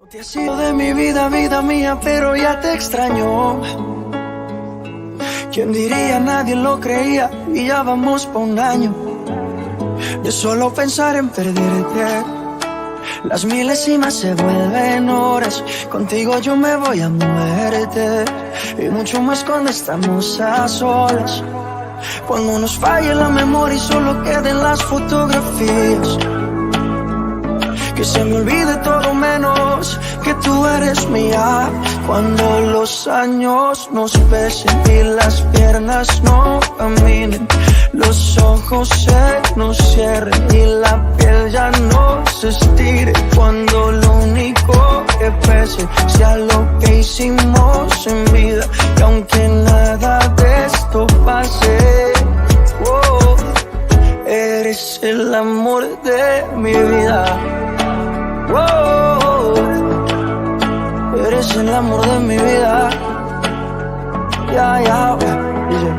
No te has ido de mi vida, vida mía, pero ya te extraño. ¿Quién diría? Nadie lo creía y ya vamos pa' un año. De solo pensar en perderte. Las milésimas se vuelven horas. Contigo yo me voy a muerte. Y mucho más cuando estamos a solas. Cuando nos falle la memoria y solo queden las fotografías. Que se me olvide todo menos que tú eres mía. Cuando los años nos pesen y las piernas no caminen, los ojos se nos cierren y la piel ya no se estire. Cuando lo único que pese sea lo que hicimos en vida. Y aunque nada de esto pase, oh, eres el amor de mi vida. Oh, eres el amor de mi vida. Ya, ya, dice.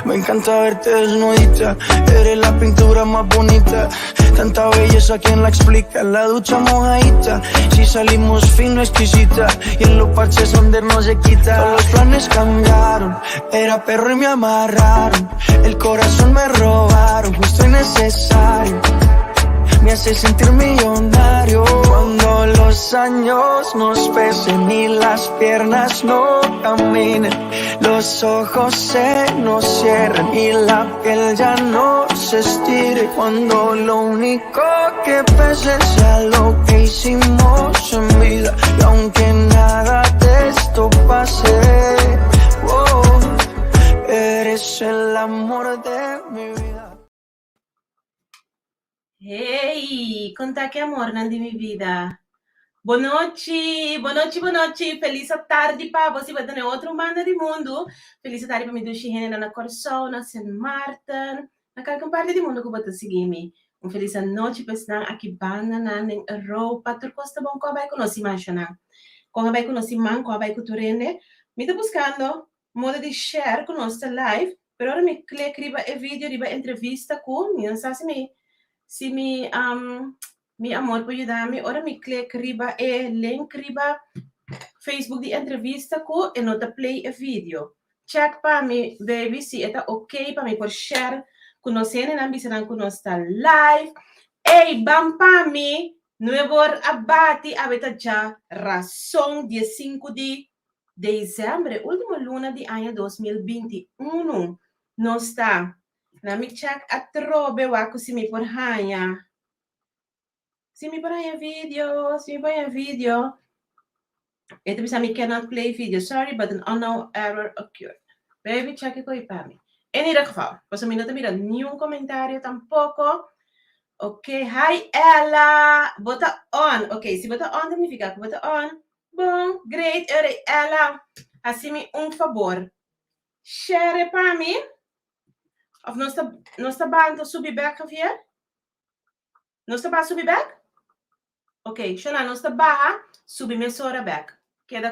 Me encanta verte desnudita. Eres la pintura más bonita. Tanta belleza, ¿quién la explica? La ducha mojadita. Si salimos fino, exquisita. Y en los parches donde no se quita. Todos los planes cambiaron. Era perro y me amarraron. El corazón me robaron. Justo y necesario. Me hace sentir millonario. Cuando los años nos pesen y las piernas no caminen, los ojos se nos cierren y la piel ya no se estire. Cuando lo único que pese sea lo que hicimos en vida. Y aunque nada de esto pase, oh, eres el amor de mi vida. Hey, kon ta ku amornan di mi bida. Bon nochi, bon nochi, bon nochi. Felis tardi pa bo, si bo ta na otro banda di mundu. Felis tardi pa mi dushi hende na Kòrsou, na Sint Maarten, na kualke parti di mundu ku bo ta sigui mi. Un felis nochi pa esnan aki banda na Europa, tur kos ta bon, kon a bai ku nos siman? Kon a bai ku nos siman, kon a bai ku tur hende? Mi ta buskando modo di share ku nos live, pero ora mi click riba e video, riba entrevista ku, mi no sa si mi amor por yuda mi, ora mi click riba e link riba Facebook di entrevista ku e no ta play e video. Check pa mi, baby, si ta ok pa mi por share ku nos nan bisa ku nos ta live. Ei, ban pa mi, 9 or a bati, awe ta djarason, dia 5 di desèmber, último luna di aña 2021. Nos ta. Laga mi check atrobe wak si mi por haña. Si mi por haña video, si mi por haña video. E ta bisa mi cannot play video. Sorry, but an unknown error occurred. Baby, check e pa mi. En ieder geval, pues mi no ta mira ningun komentario tampoko. Ok, hi Ella. Bo ta on. Ok, si bo ta on, signifiká ku bo ta on. Bon, great. Ella, hasi mi un fabor. Share pa mi. Òf nos ta bai subi back, Javier? Nos ta bai subi back? Ok, Shona, nos ta baha, subi mesora back.